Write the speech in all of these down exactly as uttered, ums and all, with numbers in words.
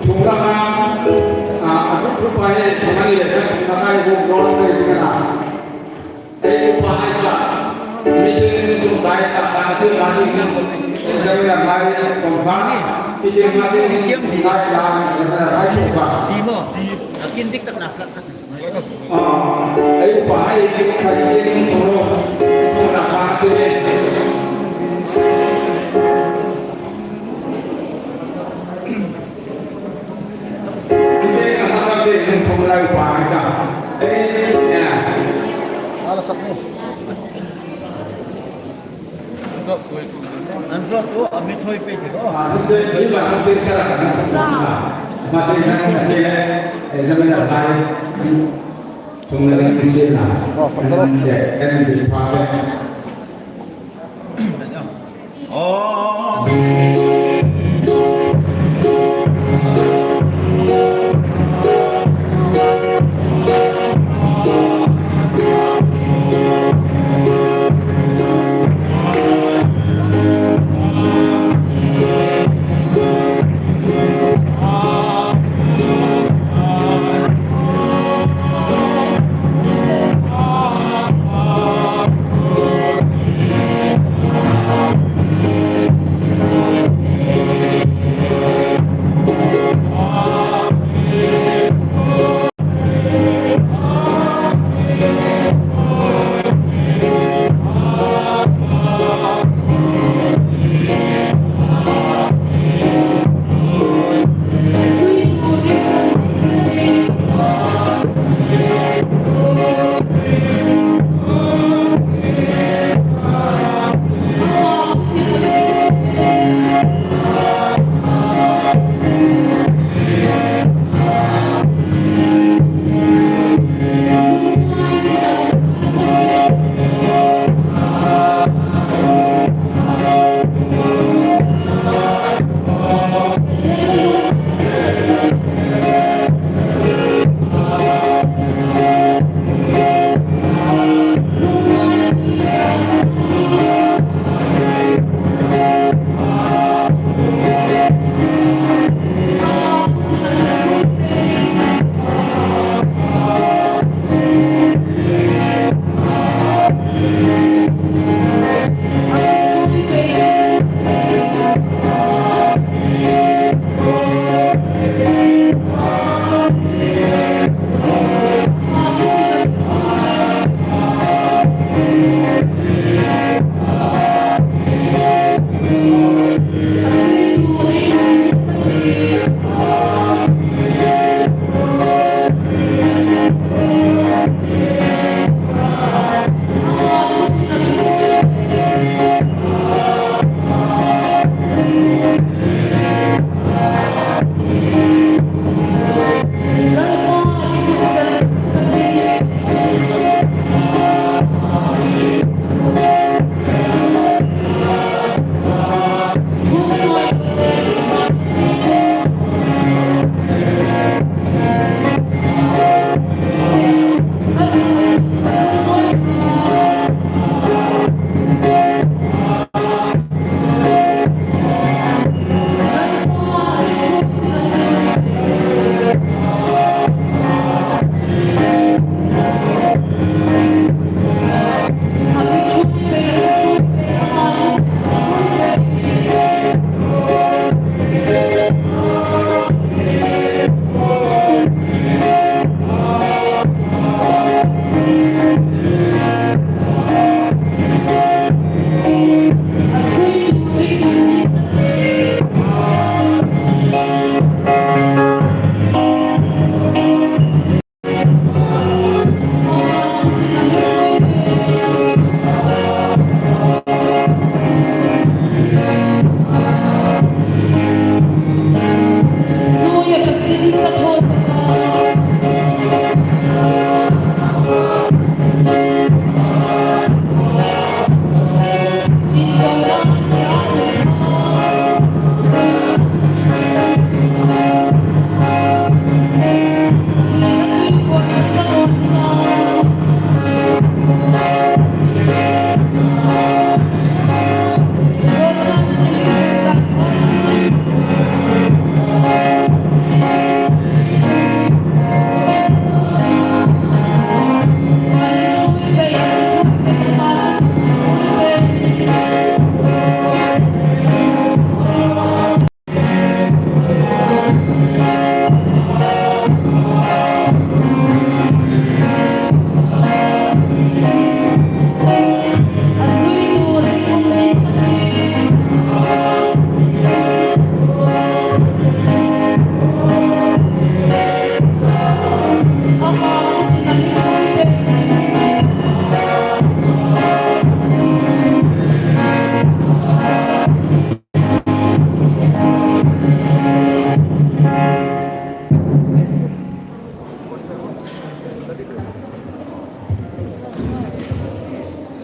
Thunglaka, a, a thuk thuk pa hi, thunglaka hi, thunglaka hi, thunglaka hi, thunglaka hi, thunglaka hi. Ei upa hai ka, meeting chung kai ka, ka ti ma ti, examiner hai, kong ka, meeting ma ti, kai ka, examiner hai, kong ka. Ti maw, a kin dik tak na flat tak. Ah, ei upa hai, kai meeting chung ro, chung na ka ti. An zawt tu, a mi thawi pei ti lo.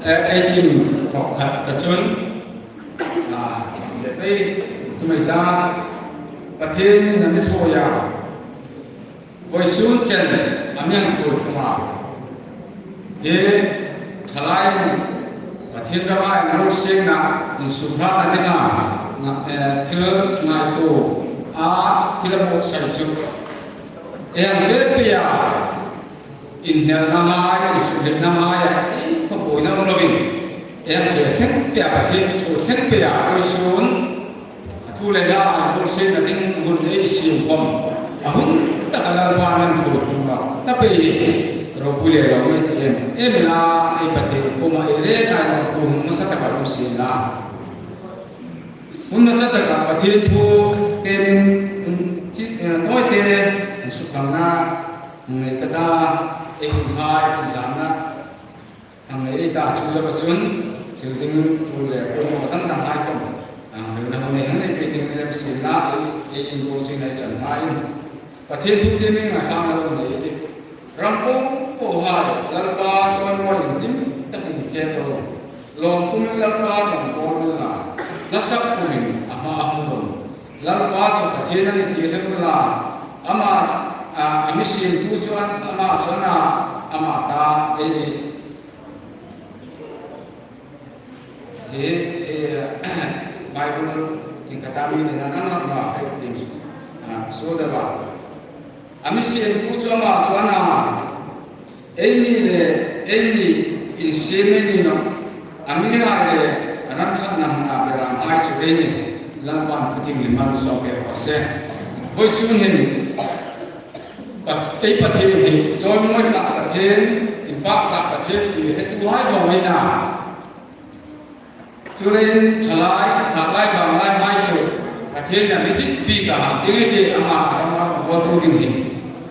Eh, ei tin thawk khat ta chun, a, ei, tu mai ta, Pathienin a mi ṭhuoi a, vawisun chen a mi hang ṭhuoi khum a. Hi, thalai, Pathien rama inrolsiekna, insukhlana dinga, nga, eh, thil ngaituo, a, thil a buotsai chu. Ei hang fe pei a, inhnelna hai, insukhlitna hai, a, ei khawpuina um lovin. Ei hang fe thleng pei a, Pathien ṭhuoi thleng pei a, vawisun. A thu le hla a buotsai na ding hun ei siem khom. A hun taka Lalpan a mi ṭhuoi khum a. Ta pei hi, ropui le ro ei ti em. Em la, ei Pathien kuoma ei rengin a thu hun hmasa taka um sien la. Hun hmasa taka Pathien thu, ken, um, chi, eh, tawite, um, sukhlangna, um, nei ka ta, ei hun hai, hun hlamna. Hang nei ei ta chu zaka chun, thil ding thu le poimaw dang dang hai khom. Hang nei na hang nei hang nei pei ding lem sien la, ei, ei inbuotsai na ei chan hmain. Pathien thu ti mi ngai hang lo nei ti. Ram po po hai, Lalpa chawimawi inhlim takin khek ro. Lawm pumin Lalpa lawm pumin la. Hla sak pumin a hma a hung lo. Lalpa chu Pathien a ni ti hre unla. Ama, a, a mi siemtu chu an, ama chu a na, ama ta, ei ni. Hi, hi, Bible in ka ta mi le na na na na, hei, tin, a, so da ba. A mi siemtu chu ama chu a na. Ei ni le, ei ni, insiem ei ni naw. A mi hai le, a ram khat na na be ram hai chu ei ni. Lalpan thu ding le man so ke pa se. Vawisun hin. Pat-, ei Pathien hi, chawimawi tlak Pathien, inpak tlak Pathien, ti hretu hai vawng ei na. Chuleiin thalai, thalai vanglai hai chu, Pathien a mi dik bik a, ding ei ti ama a ram a, a tu ding hi.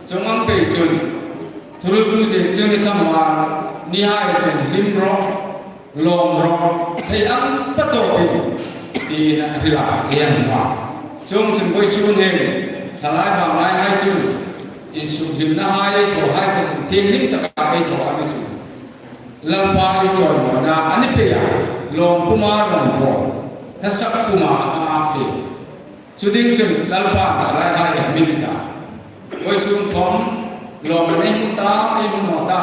Chuong ang pei chun, thurul tu zing chun i tam a, ni hai chun hlim ro, lawm ro, thei ang patawpin, tiin a hril a, ei ang hma. Chuong chun vawisun hin, thalai vanglai hai chun, insuklimna hai ei thaw hai, thienghlim taka ei thaw a mi chu. Lalpa ei chawimawina a ni pei a, lawm puma lawm puo, hla sak puma a fe. Chu ding chun Lalpa thalai hai hi a mi ni ta. Vawisun khom, lawm a nei hmu ta, ei hmu naw ta.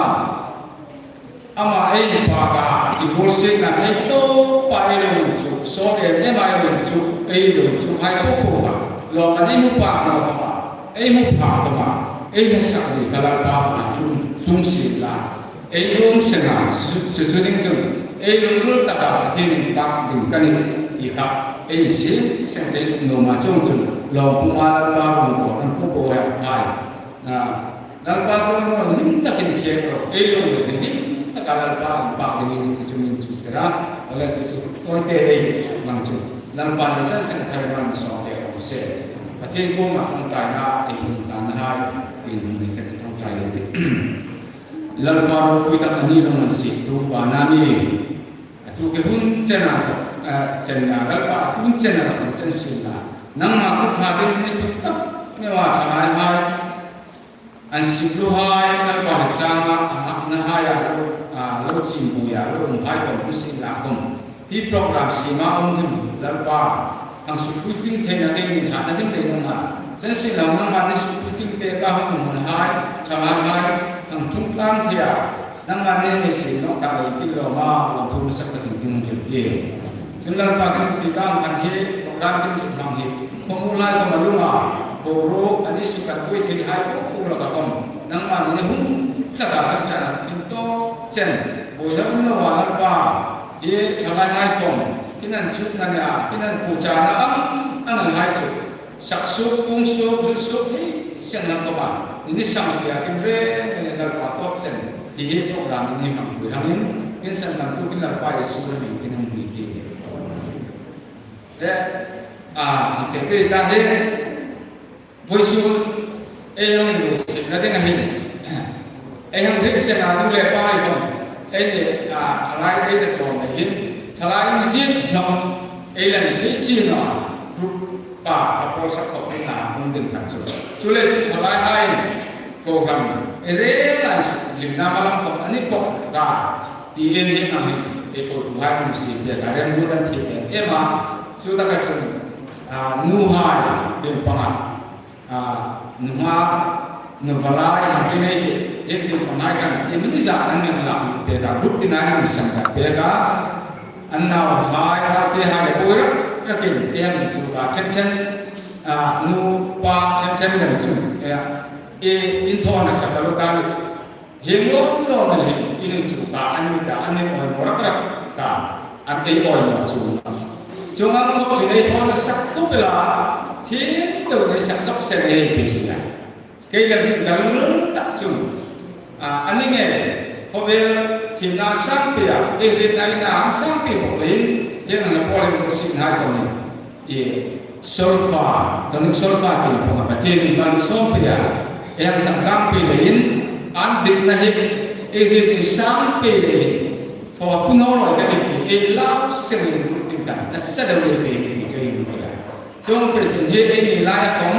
Ama ei pak a, inbuotsai na thei tawpa ei lo inchuk, so em em a ei lo inchuk, ei lo inchuk hai po po kha. Lawm a nei hmu pak naw khom a, ei hmu pak khom a, ei hla sak ding kha Lalpa hmaa tlung, tlung sien la. Ei lo um seng a, chu, chu, chu ding chun, ei lungril taka Pathienin pak ding ka nih, ti kha, ei insiem seng ei zuk nuom a chuong chun, lawm puma Lalpa lawm po, an po po hai, hai. A, Lalpa chu lawm hlim takin khek ro, ei lo le hlim taka Lalpa an pak ding ti chu min chu tera, ole chu chu, tawite ei mang chu, Lalpa le san seng thar man so ke ro se. Pathien kuoma ṭawngṭaina, ei hung ta na hai, ei hung ni ka ṭawngṭai le. Lalpa ropui tak a ni lo man si, tu pa na mi. A tu ke hun chen a, a, chen a, Lalpa a tu chen a, hun chen sin a. Nangma kuoma ding ni chu tak, mi wa thalai hai. An sip lu hai, Lalpa ni tlanga, a, na hai a, a, lo chim bu ya, lo um hai khom, sin la khom. Hi program siem a um ding Lalpa, hang sukpuitling theina ding, hang ṭhatna ding le nangma. Chen sin lo nangma ni sukpuitling pek a hung hun hai, thalai hai, hang ṭhung tlang thei a. Nangma ni hei sin nawk tak lei kin lo ma, lo thu hmasa ka ding ding ding ding. Chun Lalpa kan ti tang kan hi, program kan suk hmang hi. Khom u lai khom a lung a, boruok, ani suk kan pui thei hai, ko u lo ka khom. Nangma ni hung, tlaka kan chan a, in to, chen, buoina um lo a Lalpa. Hi thalai hai khom, hin an chukna nia, hin an puchana ang, ang an hai chu. Sak suk, pung suk, hril suk, hi, sienla khom a. Ni ni sang tia kin re, ni ni Lalpa tawp chen. Hi hi program ni hmang pui hangin, kin san lam tu kin Lalpa Isu hmingin kin hang ni ki. Le, a, ke pe ta hi. Vawisun, ei hang inbuotsaina ding a hin. Ei hang hril seng a nu le pa hai khom. Ei ni, a, thalai ei le khom ei hin. Thalai ni zing hnawk. Ei la ni thei chin naw. Group pa, a pawl sak khom ei na hung ding khat chu. Chu le chu thalai hai. Ko khom. Ei rengin suklimna hmalam khom a ni bok ta. Ti en hi nang hi, ei thaw tu hai nang si te ka rem lu dan thi te. Ema, chu ta ka chun, a, nu hai, tin panga, a, nu ha, nu valai, ha ti nei te, en tin panga hai kan, en ni za an nang la pe ka, group ti nai nang sang ka pe ka, an nau hai, a, te hai le poi ra, ra kin, te han su ka, chen chen, a, nu pa, chen chen lem chun, e, e, in thaw na sa ka lu ka ni. Hi lawm lawm hi, in chu ka an ni ka, an ni awi maw rak rak ka, an ei awi maw chu. Chuong ang khop chu nei thaw na sak tu pela, thim deu nei sak dawk se nei pe si a. Kei lem chu ka lung lung tak chu. A, a ni nge, khawvel thim na sang pe a, ei hriet na in na sang pe bawk leiin, hieng ang pawl in ko sin hai ko ni. E, solfa, tonic solfa ti pawh a Pathienin mal sawm pei a, ei hang sak dang pei leiin, an dikna hi, ei hriet ei sang pei leiin, thaw fu naw lo ka ti ti, ei lau sengin tin kan, nasa deu lei pei ti chu ei hmu a. Chuong pei chun hi ei ni lai khom,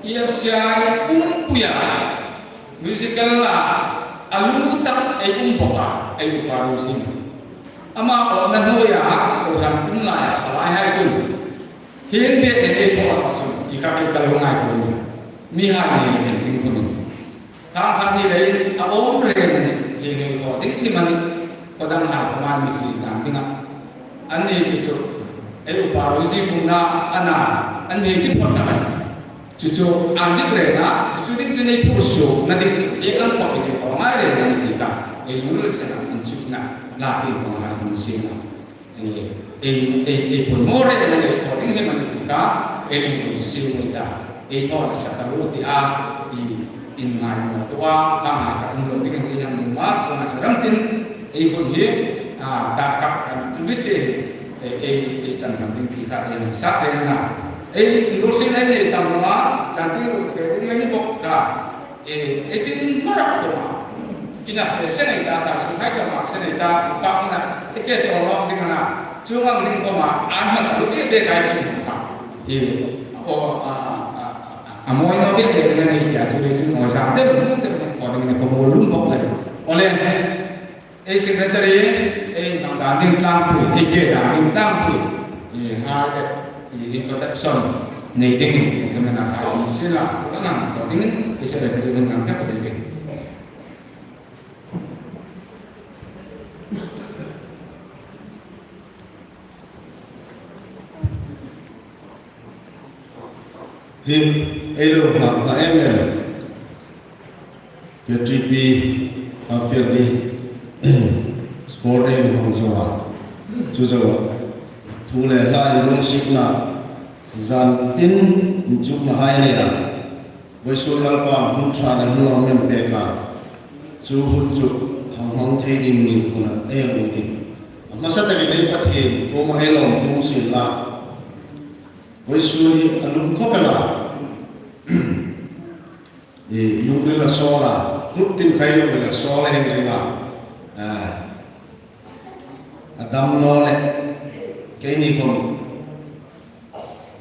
E F C I pumpui a, musical a, a lu tak ei um bawk a, ei upa Rosie. Ama awmna hnuoia, kohran um laia, thalai hai chu. Hieng bek ei thaw a chu, ti kha kei ka lo ngaituo. Mihai ni en ding khun. Thang khat ni leiin a awm reng a nih, hieng ei thaw ding hlim a nih. Khaw dang hai khawma mi zui dan ding a. Anni chu chu, ei upa Rosie kumna a na, an hei ti phawt na mai. Chu chu an dik reng a, chu chu ding chu ei phur suokna ding chu, ei kan khawm ei thaw ngai reng a nih ti kha, ei lungril sena inchukna, la ti khawm kha hung siem a. Ei, ei, ei, ei poimaw reng a, ei thaw ding hlim a nih ti kha, ei lungril siem ei ta, ei thaw la sa ta lo ti a, ei, in ngai maw tu a, ka ngai ka um lo ding ei hang um a, chuong a chu ram tin, ei hun hi, a, dar khat kan, kan bi se, ei, ei, ei chan kan ding ti kha, ei sa reng a na. Ei, indoor sin ei nei tam naw a, chan ding ruk fe ding ei ni bawk ta. Ei, ei tin ma rak ko ma. Ina fe se nei ta, ta su hai cha ma se nei ta, fa na. Ei fe to lo ding na. Chuong ang ding ko ma, an ma ta lu ke de kai chi ma. Ei, o, a, a, a, a, a, moi no ke de na nei tia chu le chu moi sa de, de, de, ko ding ne ko mo lum bawk le. Ole. Ei secretary, ei hmang dan ding tlangpui, ei fe dan ding tlangpui. Ei ha, ei introduction nei ding, ei examiner hai in sila, ka nang thaw ding, ei secretary nang ka ding. Hi, ei lo hmang ta em em. K T P, a fiel ni. Sport day hmang zo a. Chu zo a. Thu le hla inlungsikna. Zan tin inchukna hai nei a. Vawisun Lalpan hun ṭha le hun lawmum pek a. Chu hun chu hang hmang thei ding ni hun a ei hung ding. A hmasa takin ei Pathien kuoma ei lawmthu sien la. Vawisun hi a lum khawp el a. I lungril a sawl a. Hluk tin kha i lungril a sawl a hang ring a. A, a dam naw le. Keini khom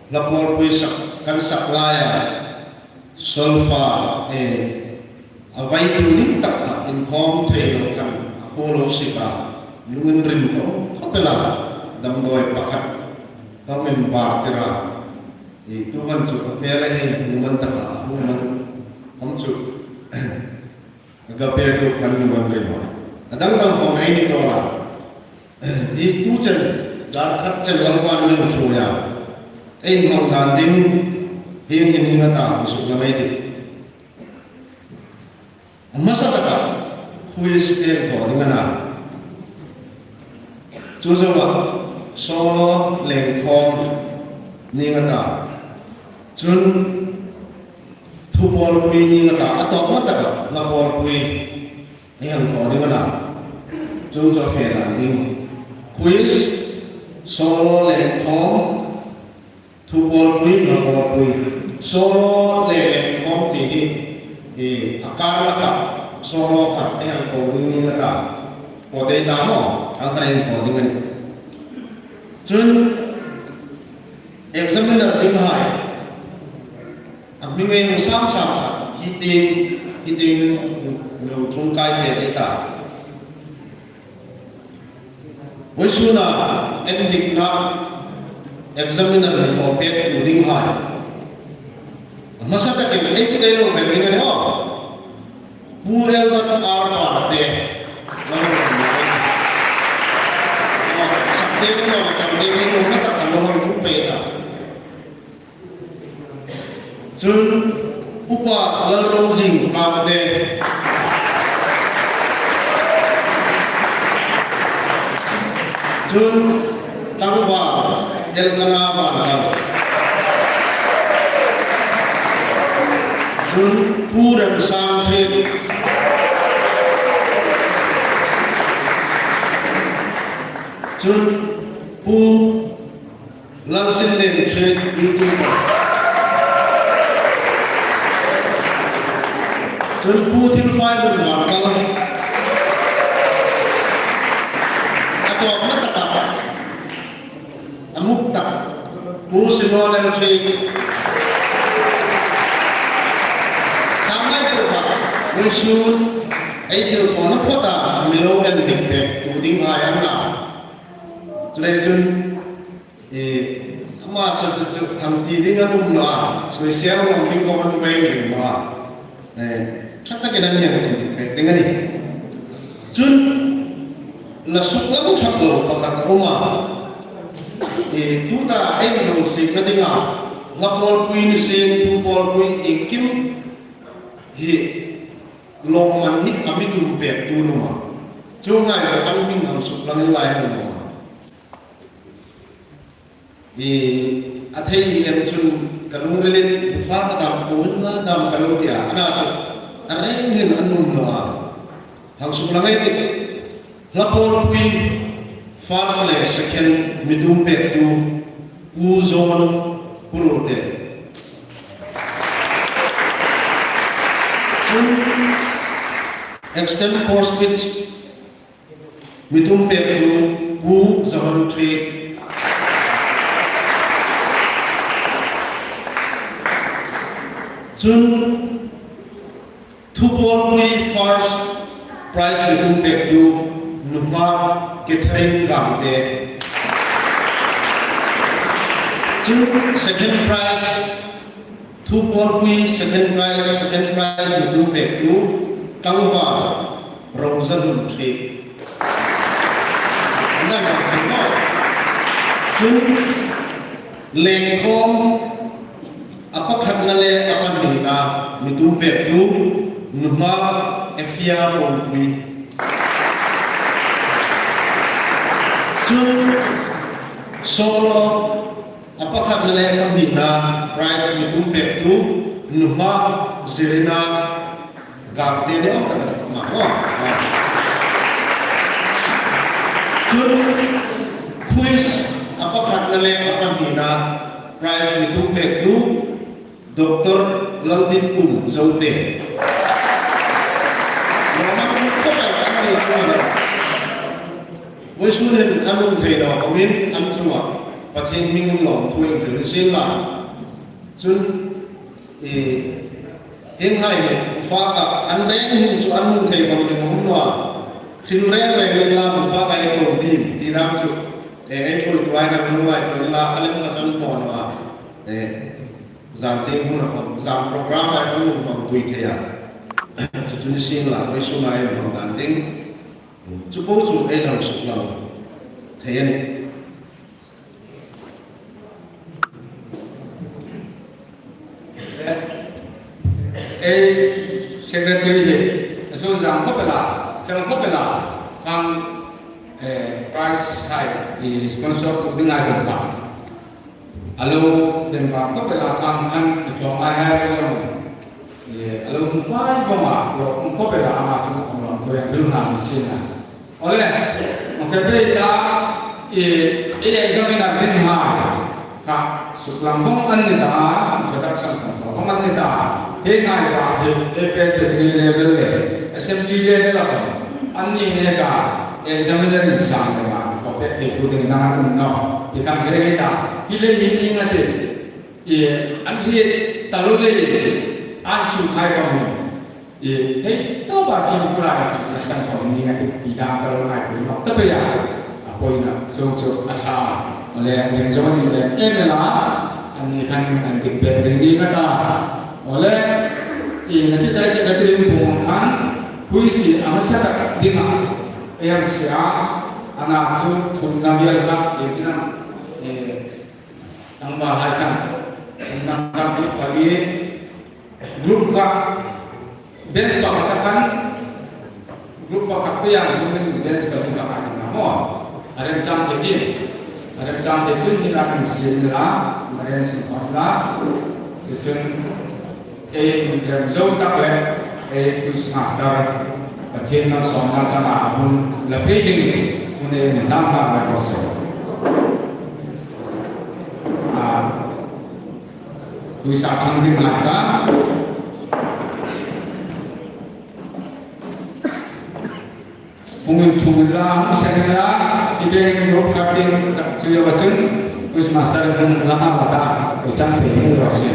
hla pawlpui sak, kan sak laia, solfa, eh, a vaitu ding tak kha inkhawm thei lo khan a khaw lo sik a, lungin rim khawp khawp el a, damdawi pakhat ka member tir a, i tu khan chu a hmel a hei hmu man tak a, hmu man khom chu. Agape group kan ni man rim a. A dang dang khom ei ni tawk a. I tu chen, dar khat chen Lalpan min ṭhuoi a. Ei hmang dan ding, hieng hin hieng a ta, mi suk lam ei tih. A hmasa taka, quiz te thaw ding a na. Chu zoa, solo leng khom ning a ta. Chun, Thu pawlpui ni nga ta, a tawpna taka hla pawlpui ei hang thaw ding a na. Chuong chu a fe dan ding. Quiz, solo le khom, thu pawlpui, hla pawlpui. Solo le khom ti hi, i, a kar laka, solo khat ei hang thaw ding ni nga ta. Thaw dei ta maw, ang khan ei hang thaw ding a nih. Chun, examiner dinghai. A hming ei hang sam sam kha, hi tieng, hi tieng lo ṭhung kai ve ei ta. Vawisuna endikna examiner mi thaw pek tu dinghai, hmasa takin ei kut ei lo bel ding a ni aw. Pu Eldon R Parte. Lo lo lo. Sakte lo lo tam ding ni lo na tak lo lo ru pe ta. Chun Upa Lalrozing Kangte. Chun Tangval Elkana Vanlal. Chun Pu Remsangthit. Chun Pu Lalsinlien Thit, YouTuber. Chun Pu Thilfai Hun Vanlal. A tawpna taka, a muk tak, Pu Simon L Thit. Thangai tu ba, vawisun ei thil thawna phawta mi lo endik pek tu dinghai an nih. Chuleiin chun, e, ama chu, chu, chu tham ti ding an um naw a, sui siam ngam ding khawm an um naw a. E, ṭha takin an mi endik pek ding a nih. Chun la suklang ṭhak lo pakhat a um a. E, tuta ei lo sikna dinga, hla pawlpui ni sien, thu pawlpui iengkim hi lawmman hi a mi tum pektu an um a. Chuonghai chu an hming hang suklang inla ei hang um a. E, a thei ni lem chun ka lungrila, fa ka dam ko in la dam ka lo tia, ana chu a reng hin an um naw a. Hang suklang ei tih. Hla pawlpui first le second mi tum pektu Pu John Pulote. Chun extempore speech mi tum pektu Pu John Thit. Chun thu pawlpui first prize mi tum pektu Nuhmar Catherine Gangte. Chun second prize, thu pawlpui second prize, second prize mi tum pektu Tlangval Rosa Hlun Thit. Chun lengkhawm a pakhatna le a pahnina mi tum pektu Nuhmar Efia Pawlpui. Chun solo a pakhatna le a pahnina prize mi tum pektu Nuhmar Zirina Gangte ni awm tak ma ho. Chun quiz a pakhatna le a pahnina prize mi tum pektu Doctor Laldinpum Zote. Lawmman khawp el an ni chuan. Vawisun hin an um thei naw khawmin an chunga Pathien hmingin lawmthu inhril sien la. Chun, e, hienghai hi, fa ka, an reng hin chu an um thei khawm ringawt naw a. Hril reng reng inla, fa ka ei ko dim, ti dam chu, e, ei ṭhuoitu ai kan hmu ai chu inla, a lem ka chang thaw naw a. E, zan tieng huna khawm, zan program ai kan hmu hmang pui thei a. Chu chu ni sien la, vawisuna ei hmang dan ding. Chu po chu ei lo suklang thei a nih. Ei secretary hi a zun zang khawp el a, fel khawp el a, khang, eh, prize hai, i sponsor tu ding ai lo ka. A lo den ba khawp el a, khang khan a tlawm ai hai lo zong. Eh, a lo hmu fai vawng a, lo hmu khawp el a, ama chu a nuam tu eng bil na mi sin a. Awle, a fe pei ta, i, i examiner dinghai kha suklang vawng an ni ta, introduction khawm vawng an ni ta. Hienghai kha hi, ei Presbytery level le, Assembly level a khawm an ni neka, examiner in sang le ma, thaw pek thei thu ding nang an um naw. Ti khan hi ni ta, hi le hi ni nga ti. I, an hriet taluo le, an chu khai khawm hi. I, thei tawpa fimkhur a inchukna san khawm ni nga ti, ti dam ka lo ngaituo nawk ta pei a. A poina, chuong chu a ṭha. Awle, ring zo ni le ke me la, anni khan an dik pek ding ni ka ta. Awle, i na ti tai se ka ti ring pung khan, hui si a hmasa tak ding a. Ei ang sia, ana chu thumna vial kha, e ti na, e, ang ba hai khan, thumna kha ti pa ni, group kha, Bench pakhat a khan, group pakhat pei ang chun min bench ka min ka khan na maw. A remchang thei ding. A remchang thei chun hi na min sin la, a rem sin khawm la. Chu chun, ei min rem zo tak le, ei quiz master, Pathien malsawmna changa a hun la pei ding. Hun ei min dam dam la ko se. A, Quiz a thang ding lai ka. Hung inchung la, hung seng la, i te in road cutting, chu ya ba chun, quiz master hung la ha ba ta, i chang pe ni ro se.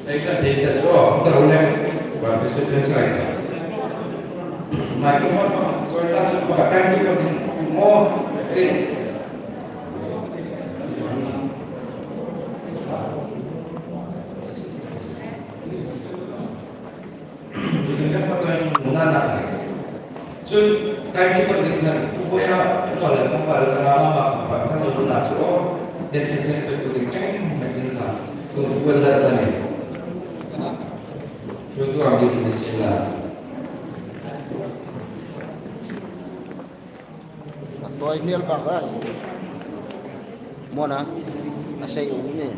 Ei ka thei ta chu, ta ro le, participants ai ta. Microphone, chu ta chu, pa time to mo, eh. Chun, timekeeper ding khan, Pu Boya, pu le pu pa le ka ma ma pa, ka lo na chu, den se ten pe tu ding cheng, me ding khan, tu well done ni. Chu tu am ding ni sila. A tawi hmel bak a. Mona, a sei um ni.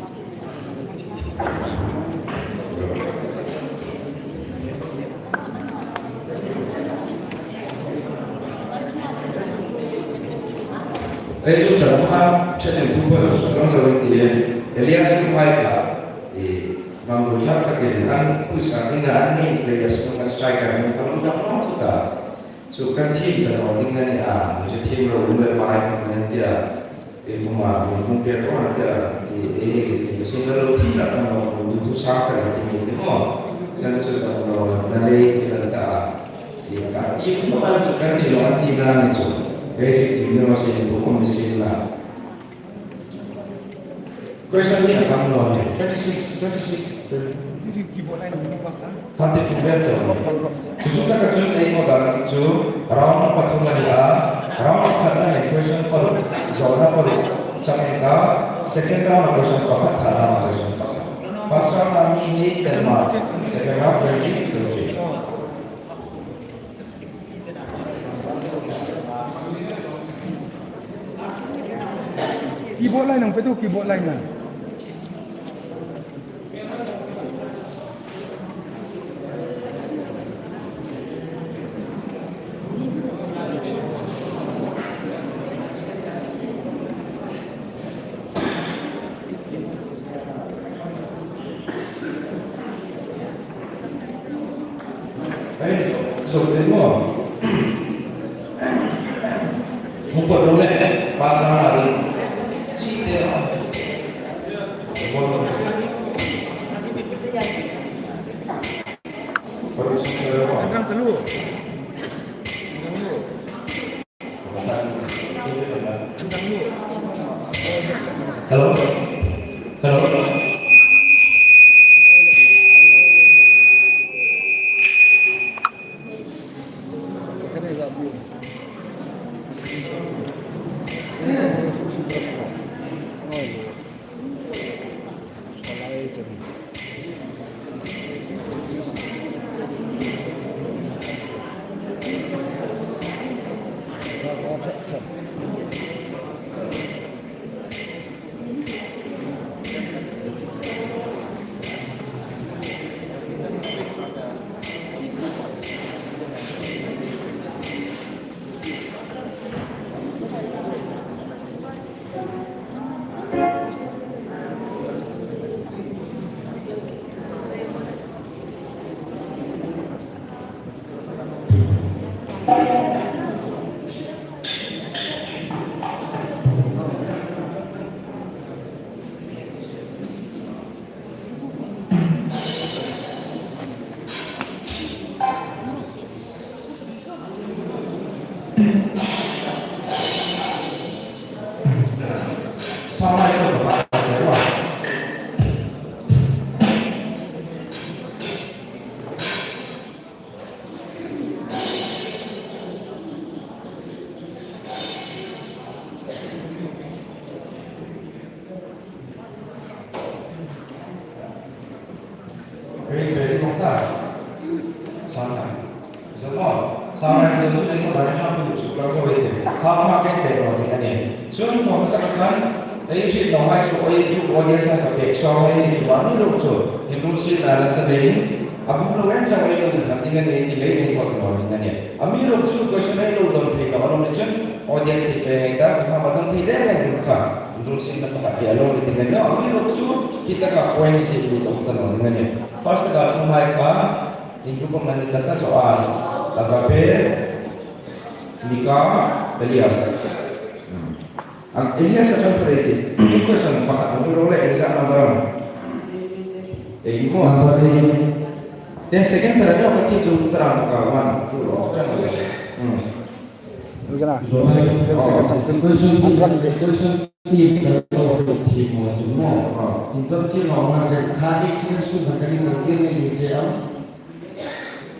Ei chu chan ha, chen em thu pa su kan zo ti. Elias tu mai ka. E, mang lu chat ka tin an quiz a ding an ni players tu kan striker min kan dam lo tu ta. Chu kan thiem ta naw ding a ni a, mi thiem lo um le pai kan tia. E, kuma, kum pe to an tia. E, e, e, so na lo thiem la kan lo, kum thu sa ka ti ni ni mo. San chu kan lo na le ti la ta. E, ka thiem lo an chu kan ni lo an ti na ni chu. E, thiem lo se ni ko mi sin la. Question hi a tam naw ni. Twenty-six, twenty-six. Thirty-two vel chau. Chu chu taka chun ei ko dan chu round pathum a ni a. Round khatna hin question paruk, zawlna paruk chang ei ta. Second round a question pakhat, third round a question pakhat. First round a mi hi ten marks. Second round twenty, twenty. Keyboard line ang petu, keyboard line ang. Ei, zo te mo. Hung pa dong le, pa sa ma ding. Chi te. Ang kang talu. Ang kang talu. Hello? Hello? Hei, hei, hei, hei. Sangrai. Zo mo. Sangrai zo chu nei ko dari sa pu su ka zo ite. Half mark ke pe ko ni ani. Chun thong sa kan. Ei ri lo hai chu oi ki audience ka pe so hai ni wa ni lo chu. Ni ku si la la sa dei. A bung lo en sa oi lo sa ni ani ti lei ni ko ko ni ani. Amiruokchu question ei lo don thei naw a um ni chun audience pe ngai ta, ka ma don thei reng reng kha. Inrul sin na pakhat ti a lo ni ding a nih. Amiruokchu hi taka point si ni dawk ta naw ding a nih. First taka thunghai kha, inrul ko man ni taka chu as, Agape, Mika, Elias. Ang Elias a kan pare ti. Ni question pakhat ang lo le exam number am. Ei mo. Number eight. Ten seconds a lo ka ti chu tara ka one, two lo. Hmm. Ten seconds, ten seconds. An rang de.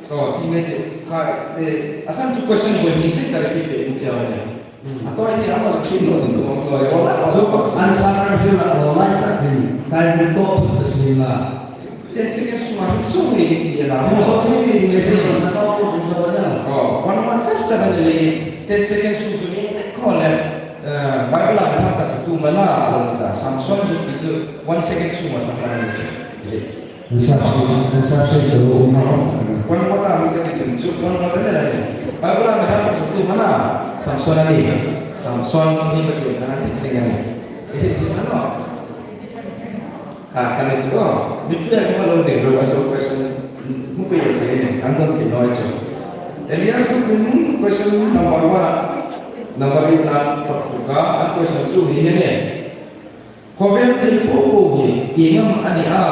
Oh, ti ngai ti kha, eh, a san chu question bo ni se ka ti pe ni che wa ne. Hmm. A to ai thei am a zo khin lo, lo, lo, lo, lo, lo, lo, lo, answer kan hil a lo lai ta khin. Time to talk to the singer. Ten seconds sunga hung suok ngei ding ti a na. Hung suok ngei ding ti a na. Oh, one one chak chak a ni le. Ten seconds sung sung ni ko le. Eh, Bible-a mi hriet tak chu tu am a na, a lo ta. Samson chu ti chu one second sunga thang a ni chu. Answer, answer se lo na. One watt-a mi ka ti chun chu, one watt a ni le. Bible-a mi hriet tak chu tu am a na. Samson a ni. Samson ni ka ti thang a ni sing a ni. Ti a na. Kha, kha ni chu, oh, mi pia ko lo ding ro, a so question, mu pe yo thei ni, an don thei naw chu. Elias Goodwin, question number one, number eight-na, top four ka, an question chu hi hi ni. Khawvel thil po po hi ieng am a ni a?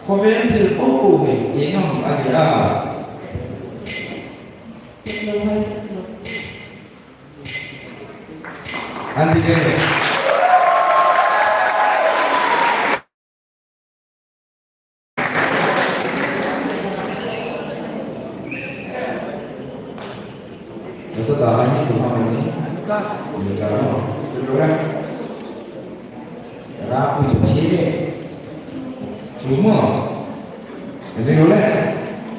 Khawvel thil po po hi ieng am a ni a? An ti ke. Nasa ta ni tu ma ni. Ni ka ma. Ra pu chu thi le. Chu mo. Ring le.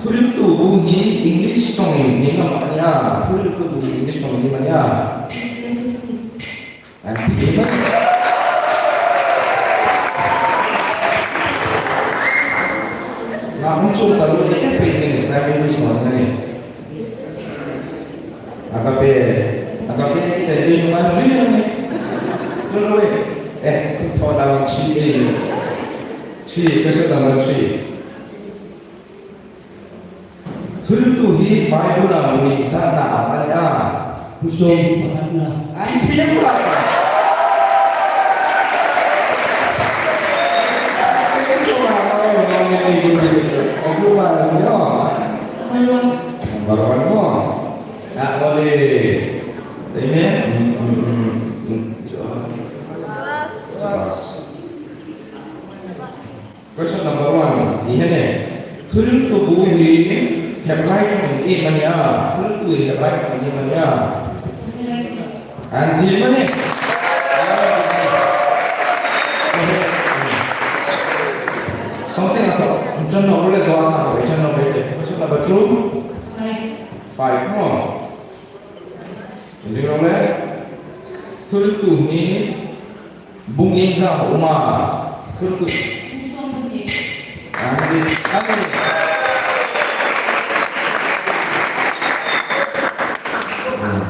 Thuhriltu bu hi English ṭawngin ieng am a ni a? Thuhriltu bu hi English ṭawngin ieng am a ni a? Ecclesiastes. An ti mai. Nga hung chuong ta lo le, e pe ni, ta pe ni so ni. Agape, agape, ki ta jui ma ni ni. Lo lo e. Eh, thaw ta lo chi e. Chi, ka sa ta lo chi. Thuhriltu hi Bible-a mi zana am a ni a? Pu Sawm hi pakhatna. An thiam la. Number one. Number one mo. Ah, ole. Amen. Mm, mm, mm, mm. Question number one, hi hi a nih. Thuhriltu bu hi Hebrai ṭawngin iem a nih a? Thuhriltu hi Hebrai ṭawngin iem a nih a? An ti am a nih? Kawng tin a thaw, ṭan naw le, zo sa thaw, ṭan naw le. Question number two. Five. Five maw. Ring ro le. Thuhriltu hi bung iengzam am a um a? Thuhriltu. Ani, ani. Hmm.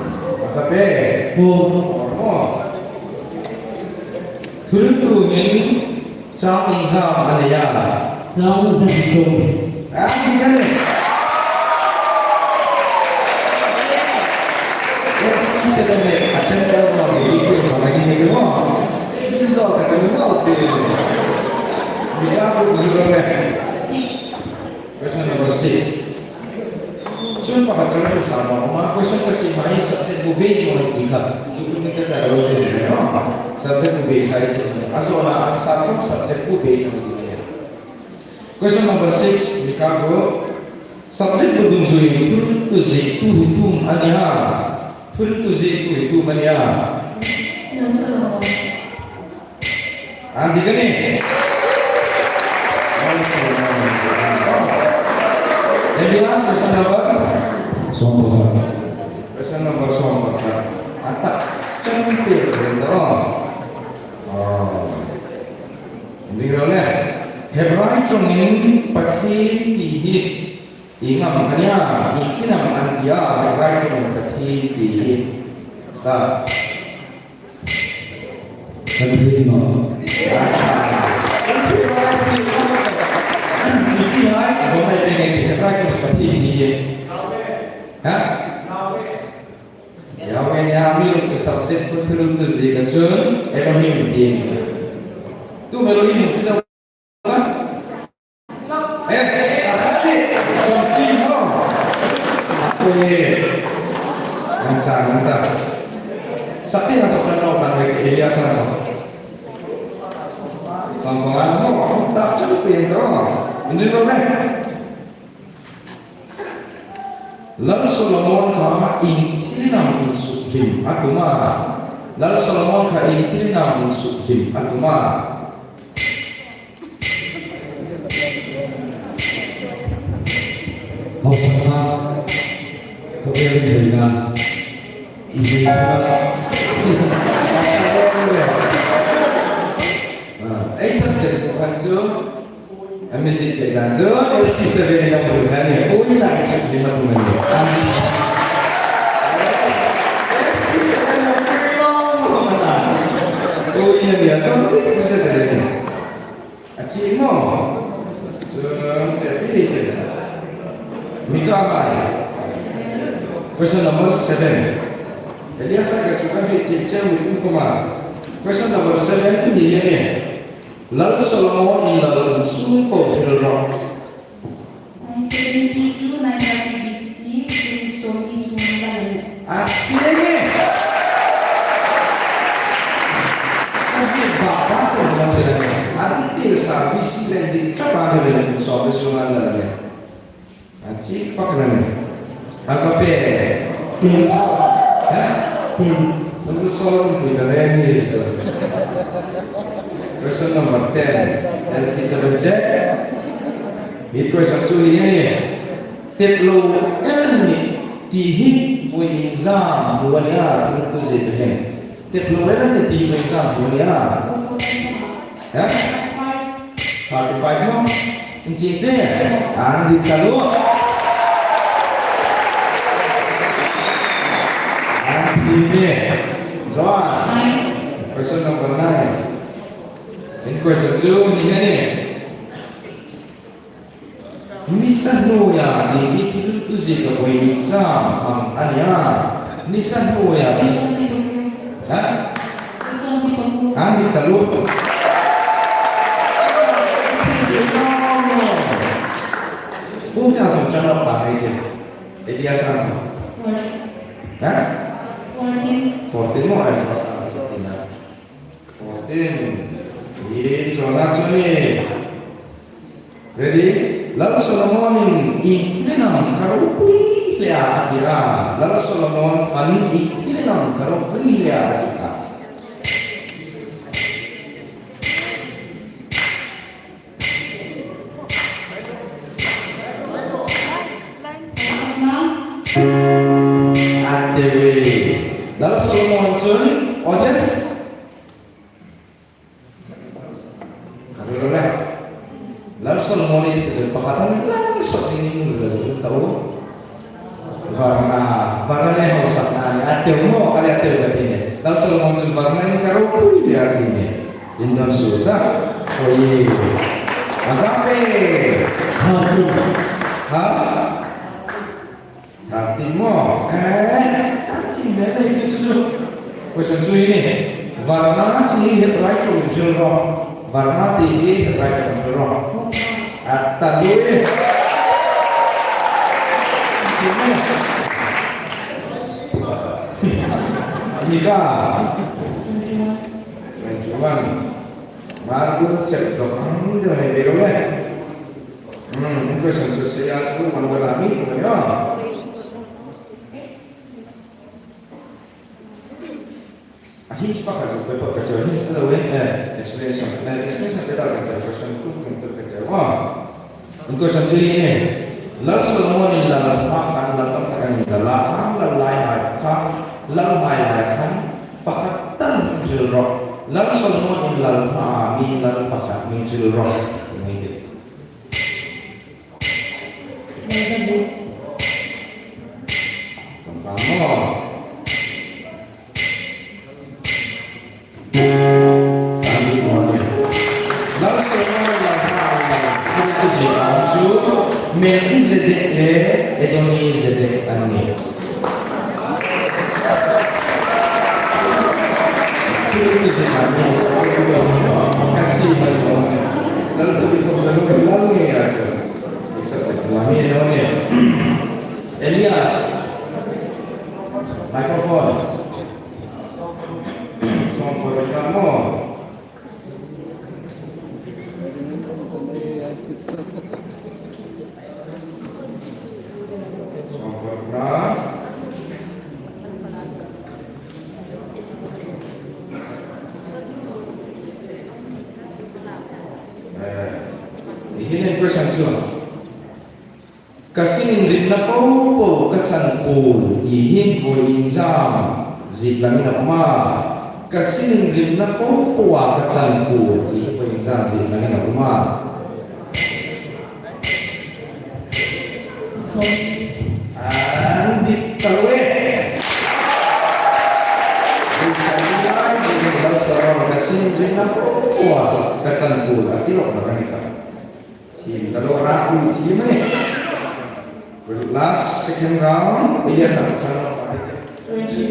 A ka pe. Four. Four maw. Thuhriltu hin chang iengzam a nei a? Chang za sawm. A, mi ka ni. Yes, si se da me, a chen ka zo ni, ni ke ma ni ni ke ma. Ni zo ka chen ni zo te. Mi ka bu ni ro ne. Six. Question number six. Chun pakhat ka lo sa naw a, question ka siem hi subject bu base lo ti kha. Chu kun ni ka ta lo chu ni, no? Subject bu base a siem. A zo na answer from subject bu base lo ti kha. Question number six, mi ka bu. Subject bu dungzui thuhriltu ziektu hi tu am a nih a? Thuhriltu ziektu hi tu am a nih a? An ti ka ni? Elias, question number? Sawm pakhat. Question number sawm pakhat. A tak chen pei ṭhin ta. Oh. Ding ro le. Hebrai ṭawngin Pathien ti hi ieng am a nih a? Ieng tin am an ti a, Hebrai ṭawngin Pathien ti hi? Start. Kan hriet naw. Ieng ti hai, zo hai te ngai ti, Hebrai ṭawngin Pathien ti hi. Ha? Yahweh nia, amiruokchu subject bu thuhriltu ziek a chun Elohim ti. Tu Elohim ti zo. Eh, a kha ni, kon ti mo. Ui. An chang an ta. Sak ti na to chan lo kan wek Elias an to. Sang ko an mo, ta chan pe to. Indi lo ne. Lal Solomon kha ieng thilin am insukhlim a tum a? Lal Solomon kha ieng thilin am insukhlim a tum a? Hausa kha, khawvel inveina, inveina. Ah, ei subject bu khan chu, a mi ziek pei dan chu, L C seven in a bul kha ni, ui, insukhlim a tum a nih. L C seven in a bul kha ni, ui, insukhlim a tum a nih. A chi maw? Chu fe pi te. Mika hai. Question number seven. Elias ka chu kan hriet thiem cheu ni kum kuma. Question number seven ni hi a nih. Lal Solomon in lal um sung po hril rawh. Nine seventy to nine thirty B C, kum sawmhni sunga lal a nih. A chi le ni. A chi ba ba chen lal a nih. A ti ti sa B C le di ka ba le ni, kum sawmhni sunga lal a nih. A chi fak le ni. A ka pe. Ten. Ha? Ten. Number seven, pui ta le ni. Question number ten. L C seven check. Hi question chu hi a nih. Teplo el an nih ti hi voi iengzam bu a nih a, thuhriltu ziek hin? Teplo el an nih ti voi iengzam bu a nih a? Ha? Thirty-five maw? Inching che. An dit ta lo. An dit mi. Joas. Question number nine. In question chu hi a nih. Nisa hnuoia ti hi thuhriltu ziek a voi iengzam am a nih a? Nisa hnuoia ti. Ha? An dit ta lo. Kum ta thawm chan lo ta ngai ti. Elias an. Ha? Fourteen. Fourteen maw, ai, so sa fourteen a. Fourteen. Ieng zawna chu ni. Ready? Lal Solomon-in ieng thil am ka ropui hle a, a ti a. Lal Solomon khan ieng thil am ka ropui hle a, a ti a. A ti ve. Lal Solomon chun, audience? Ka hril ro le. Lal Solomon-in ti chun pakhat an lang sawt ding in la zo ta u. Varna, varna le hausakna a ni a, teu maw, ka le teu ka ti ni. Lal Solomon chun varna in ka ropui hle a ti ni. Indon suol ta. Oi. Agape. Ha? Ha ti maw? Eh, ti me nei tu tu tu. Question chu hi ni. Varna ti hi Hebraic chun hril ro. Varna ti hi Hebraic chun hril ro. A ta lui. Ni ka. Twenty-one. Margu chek dok ang deu nei be ro le. Hmm, in question chu sei a chu man wala mi ko ni a. A hints pakhat chu paper ka cheu, hints ta lo in, eh, explanation. Eh, explanation paper ka cheu, question two tum ka cheu. Ah. In question chu hi ni. Lal Solomon-in lal hma khan lal tam tak an inlal a, khang lal lai hai, khang lal hai lai khan pakhat tan hril ro. Lal Solomon-in lal hma a mi lal pakhat mi hril ro. Ni ti. Confirm maw? Ani maw ni. Lal Solomon lal hma a mi chu Melchizedek le Adonizedek an nih. Kasi mani lal tu ko lal ni a chu. Subject la mi lo ni. Elias. Microphone. Song ko ka mo. Song ko ka. Eh, hi hin question chu. Ka sininrimna popo ka chan pul ti hi vawiin zan ziek langin a um a. Ka sininrimna popo a ka chan pul ti hi vawiin zan ziek langin a um a. An dit ta ve. Rusa ni lai zin lo sa ka sininrimna popo a ka chan pul a ti lawk na ka ni ta. Thiem ka lo ra pui thiem a ni. Last second round, Elias an chan lo. Twenty.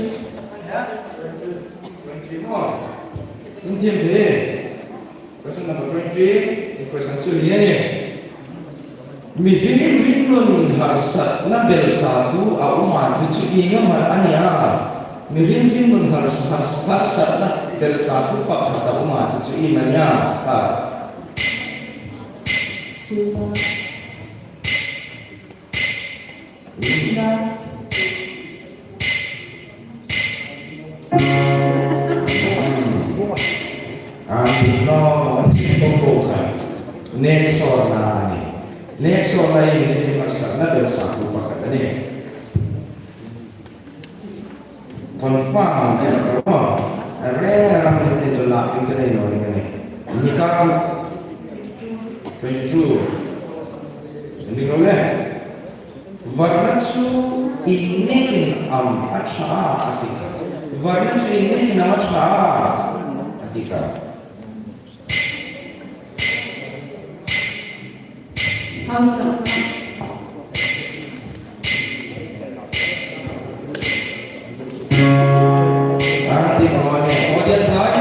Twenty more. In thiem the. Question number twenty, question chu hi a ni. Mihring ringnun harsatna belsatu a um a, chu chu ieng am a ni a? Mihring ringnun hars-, hars-, harsatna belsatu pakhat a um a, chu chu ieng am a ni a? Start. Suba. Linda. A, no, ti ko ko kha. Next orna a ni. Next orna hi mihring harsatna belsatu pakhat a ni. Confirm, eh, oh, eh, ram ni tin chu lak tin chu nei naw ni ka ni. Ni ka ku. Twenty-two. Ni lo le. Varna chu ieng nekin am a ṭha a ti kha. Varna chu ieng nekin am a ṭha a ti kha. Hausa. An ti maw ni, audience hai?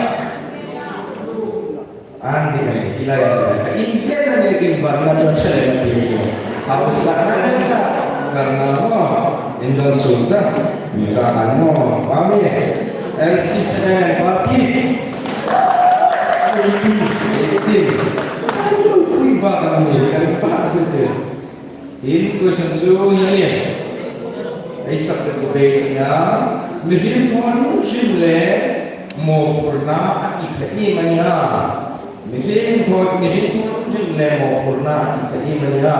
An ti mai, ti lai, ti lai. Ka invent a ni, ka invent a ni, chon chale na ti ko. Hausa na ka, varna maw. Indon suol ta. Ni ka an maw. Mami. L C seven, party. Eighteen, eighteen. Pui ba ka ni, ka In question chu hi a nih. Ei subject chu base a nih a. Mihriem thaw hrim hrim le mawphurna a ti kha iem a nih a? Mihriem thaw, mihriem thaw hrim hrim le mawphurna a ti kha iem a nih a?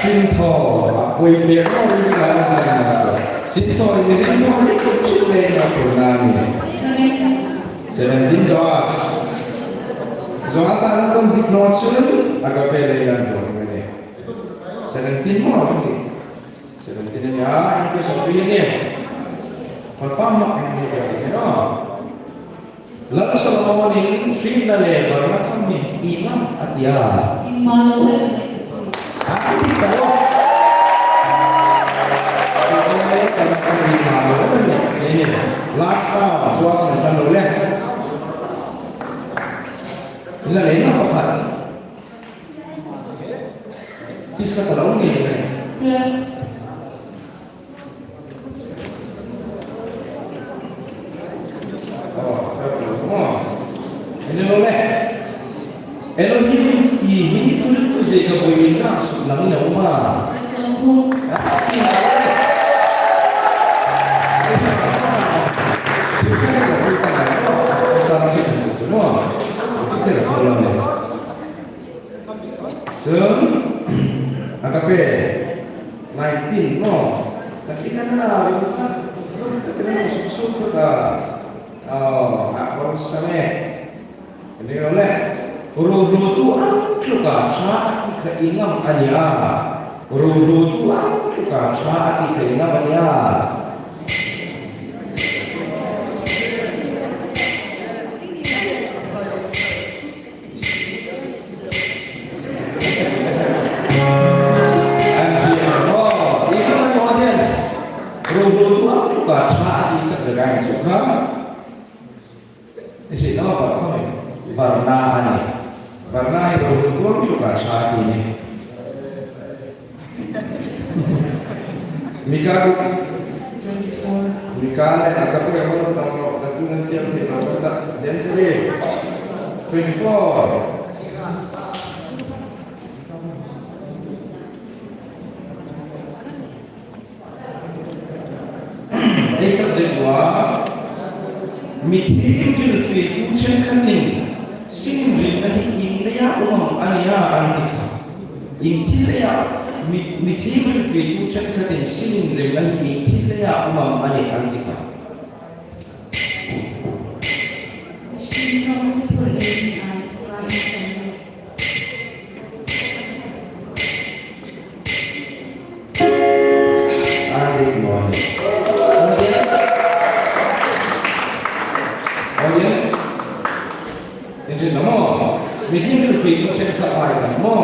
Sinthaw, a poi pek naw ring ding a ni chang naw. Sinthaw, mihriem thaw hrim hrim le mawphurna a nih. Seventeen, Joas. Joas a na ton dik naw chun, Agape le lan ton ni. Seventeen maw, seventeen a nih a, in question chu hi a nih. Confirm naw, in ni ni naw. Lal Solomonin hrietna le varna khawm hi iem am a ti a? Iem am a lo le. A ti ta lo. Iem am a lo le. Ni ni. Last round, Joas in chang lo le. Ina le na pakhat. Pis ka ta lo ni ni. Elohim i hi thil tu ze ka voi in zang suk lang na uma. Chun, Agape, nineteen maw. Ka ti ka na la ring ka, ka ti ka na suk suk ka. Oh, a bol sa me. Ni lo le. Ruoruotu ang tluka ṭha a ti kha iem am a nih a? Ruoruotu ang tluka ṭha a ti kha iem am a nih a? An hriet naw, in audience. Ruoruotu ang tluka ṭha a ti sak le ka in chu kha. I hriet naw, var khawm, varna a nih. Varna hi ruoruotu ang tluka ṭha a ti a nih. Mika ku. Twenty-four. Mika le Agape hmang lo, ka tu nan tiam thei lo ta. Density. Twenty-four. Ei subject chu a, mi thiem hrilfietu ṭhenkhatin sin inrimna hi ieng leia um am a nih a, an ti kha. Ieng thil leia, mi, mi thiem hrilfietu ṭhenkhatin sin inrimna hi ieng thil leia um am a nih, an ti kha. Mihring ṭawng siphur ei ni a, tuka in ṭan. An dik naw ni. Audience? Audience? In hriet naw maw? Mi thiem hrilfietu ṭhenkhat hai khan maw,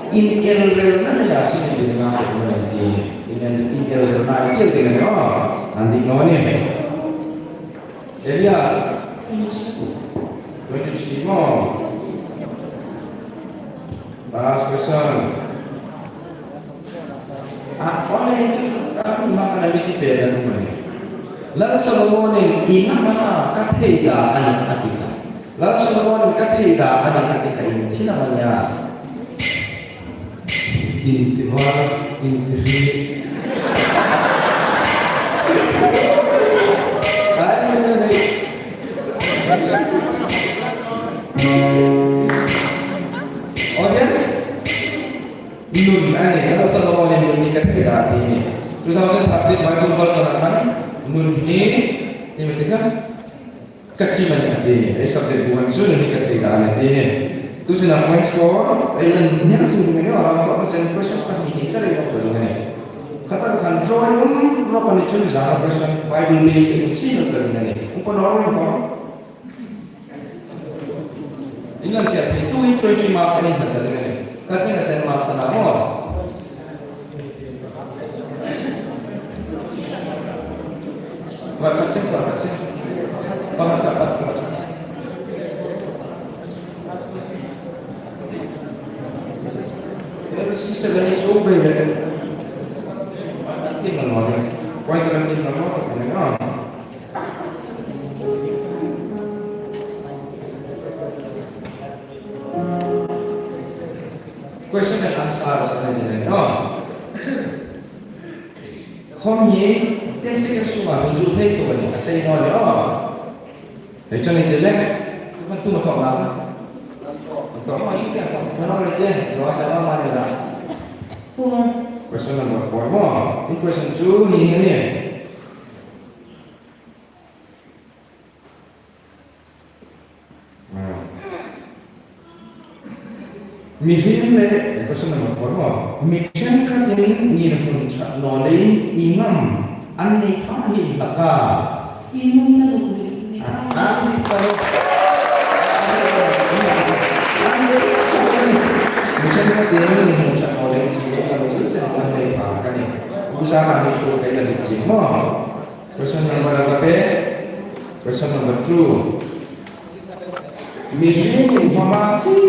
inelrelna leia sin inrimna a um a nih an ti a nih. Inel, inelrelna ei ti ding a nih maw. An dik naw ni. Elias. Twenty-three maw. Last question. A, ole chu, ka hung hma ka na mi ti pei dan hung ni. Lal Solomonin ieng am a na ka thei ta a nih a ti kha. Lal Solomonin ka thei ta a nih a ti kha, ieng thil am a nih a? Intivar, intirir. Ai, ai, ai, ai. Audience? Nun a nih, Lal Solomonin nun hi ka thei ta a ti a nih. Two thousand thirteen Bible version-a khan nun hi, ieng am a ti kha? Ka chim a nih a ti a nih. Ei subject bu khan chu nun hi ka thei ta a nih a ti a nih. Tu chena point score, ei la nia zing ding a nih, a ram tawpna chen question pahni ni char ei lo ta ding a nih. Khata khan draw ei um rawp a ni chun zana question Bible based ei um si lo ta ding a nih. Upa naw ring ko. In la hriet thei, tu in twenty marks a ni ta ding a nih. Ka chena ten marks a na maw. Pakhat seng, pakhat seng. Pakhat, pakhat, pakhat. L C seven is over. Question and answers a ni ding a nih. Khom hi ten seconds sunga hun zu thei tho a nih, a sei naw a nih. Hei chun ei ti le, kan tu ma thawk la kha. Thawk ma i ka thawk, thawk le te, zo sa ma ma ni la. Four. Question number four maw. I question chu hi hi a nih. Mihriem le, question number four maw. Mi ṭhenkhatin ngirhmun ṭhat naw leiin ieng am an nei pha hi hlak a? An disturb. An nei pha. Mi ṭhenkhatin ngirhmun ṭhat naw leiin ieng am an nei pha ka ni. Usa ka mi ṭhu kai la hi chi maw. Question number a ka pe. Question number two. Mihriemin hmama chi